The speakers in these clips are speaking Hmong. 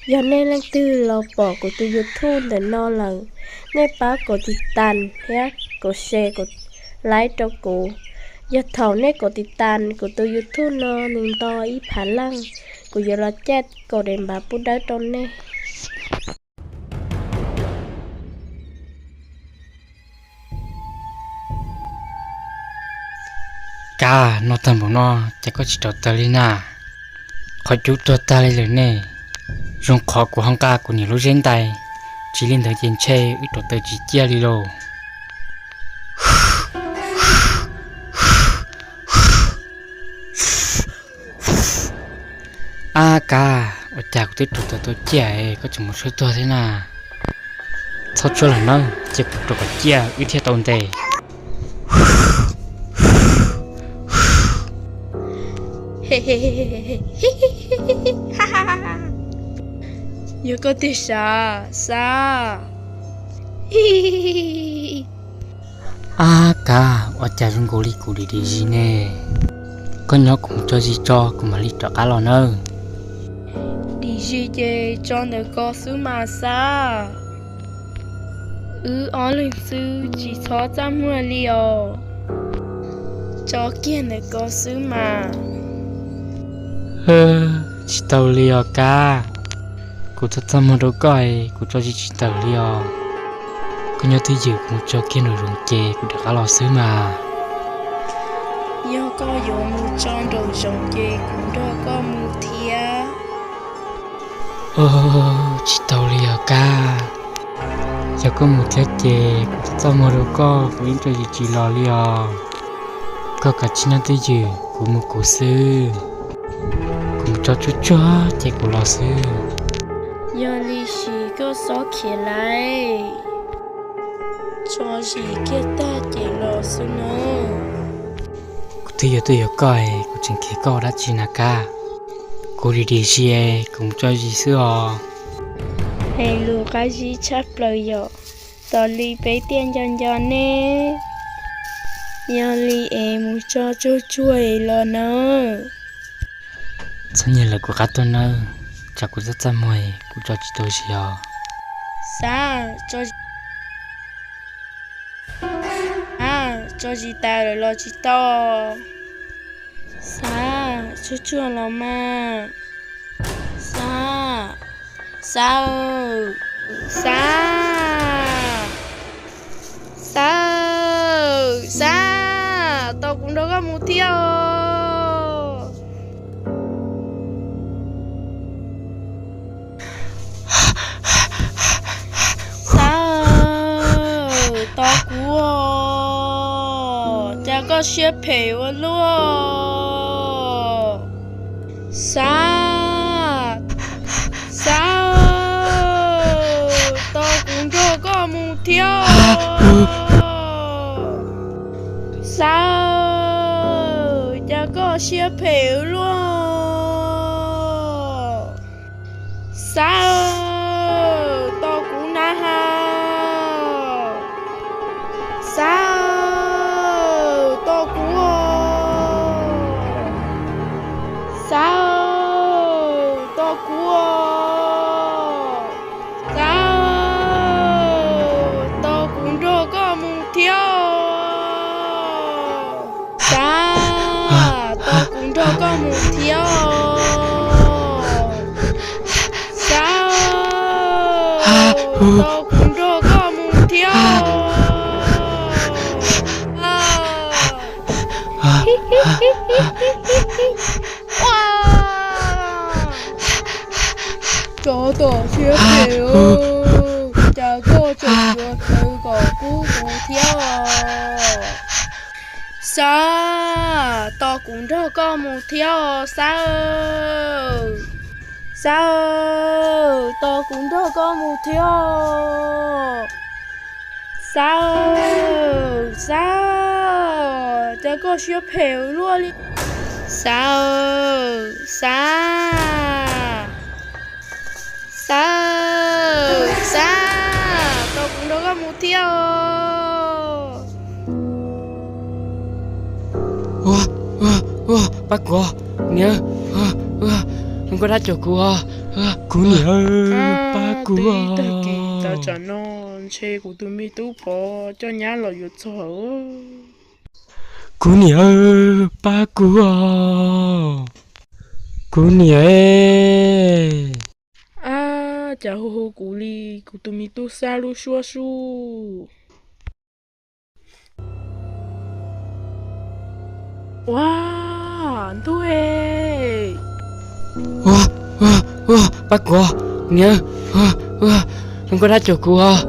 Yog nej leej twg los pom kuv tus YouTube ntawm no lawm, nej pab kom tiv tas thiab kom share kom like rau kuv. Yog thaum nej kom tiv tas kuv tus YouTube no nws nto ib phav leej, kuv yuav los caij kaum daim npav pub dawb rau nej. Kav, no tag npaum no ces koj tsis rov tawm li na? Qhov cub tuag tag li lawm ne. Zoo qhov kuv ho nqa kuv niam lub zeb ntais, tsis li ntawd ces ntshe wb rov tawm tsis ciaj li lauj. Ab Kav, ua cas kuv twb rov tawm tau ciaj es koj tseem mus tshuab tuag thiab na? Txhob tshuab lawm nawb, cia kuv rov kom ciaj wb thiaj tau ntes. Yog koj tiag sav, Xab. Ab Kav, ua cas zoo nkaus li kuv dim dim zis ne? Koj nyob kuv mus tso zis tso kuv mam li rov qab los nawb. Dim zis ces tso ntawm ko xwb mas Xab. Wb ob leeg xwb tsis txhob txaj muag li os. Tso kiag ntawm ko xwb mas. Tsis tau li os Kav. Kuv txaj txaj muag rau koj es kuv tso zis tsis tawm li os. Koj nyob twj ywm, kuv mus tso kiag nraum zoov ces kuv rov qab los xwb mas. Yog koj yuav mus tso nraum zoov ces kuv nrog koj mus thiab. Tsis tau li os Kav. Yog koj mus thiab ces kuv txaj txaj muag rau koj, kuv yeej tso zis tsis los li os. Koj kav tsij nyob twj ywm, kuv mus kuv xwb. Kuv mus tso tsuag tsuag ces kuv los xwb. Yog li sis koj xob khiav lawm, tso zis kiag tag ces los xwb nawb. Kuv twb yuav tuaj yuav koj es kuv tseem khiav koj ua dab tsi na Kav? Kuv dim dim zis es kuv mus tso zis xwb os. Hais lus qab zib tshaj plaws yom, tos li peb tiaj nco nco ne. Yog li es mus tso tsuag tsuag es los nawb. Txhob nyiag lawm kuv qab tuaj nawb, tsam kuv txaj txaj muag kuv tso tsis tau zis os. Xab, tso zis tas lawm los tsis tau. Xab, tsuag tsuag los mas. Xab, Xab, Xab, Xab, Xab, tos kuv nrog koj mus thiab os. Xab, tos kuv os, cas koj siab phem ua luaj. Xab, Xab, tos kuv nrog koj mus thiab. Xab, cas koj siab phem ua luaj. Xab, tos kuv na has. Xab, tos kuv os. Xab, tos kuv os. Xab, tos kuv nrog koj mus thiab. Xab, tos kuv nrog koj mus thiab. Xab, tos kuv nrog koj mus thiab. Tsov tom siab phem, cas koj tseem yuav tawv kom kub kuv thiab os? Xab, tos kuv nrog koj mus thiab os Xab. Xab, tos kuv nrog koj mus thiab. Xab, Xab, cas koj siab phem luaj li. Xab, Xab, Xab, Xab, tos kuv nrog koj mus thiab os. Ua, ua, ua, pab kuv os, niam, ua, ua, zoo koj dab caum kuv os. Kuv niam, pab kuv os. Tag kis tas tsam no ntshe kuv tus me tub Pov coj nyab los yuav txog. Kuv niam, pab kuv os. Kuv niam. Ab, cas hu hu kuv li, kuv tus me tub Xab lub suab sub. Ua, ntuj e. Ua, ua, ua, pab kuv, niam, ua, ua, zoo koj dab caum kuv os.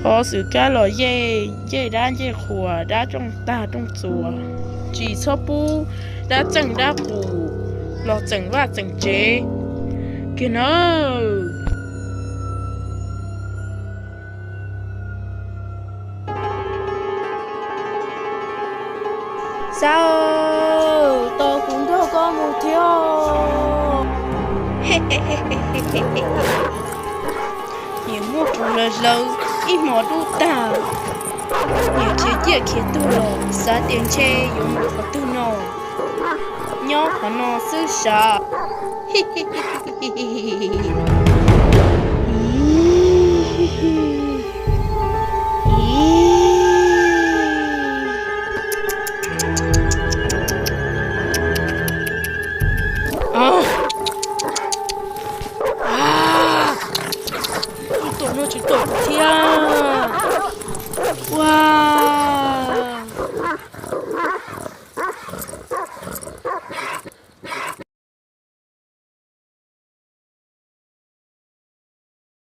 Thov xwm kab los yej, yej dab ncej qhuas dab rooj tag rooj txuas, tsis txhob pub dab txeej dab qus los txeem vaj txeem tsev kiag nawb. Xab, tos kuv nrog koj mus thiab. Niam muaj kuv hlawv hlawv ib hmos dub tag, niam khiav ciaj khiav tuag los xav tias ntshe yuav mus qhov twg no, nyob qhov no xwb sav.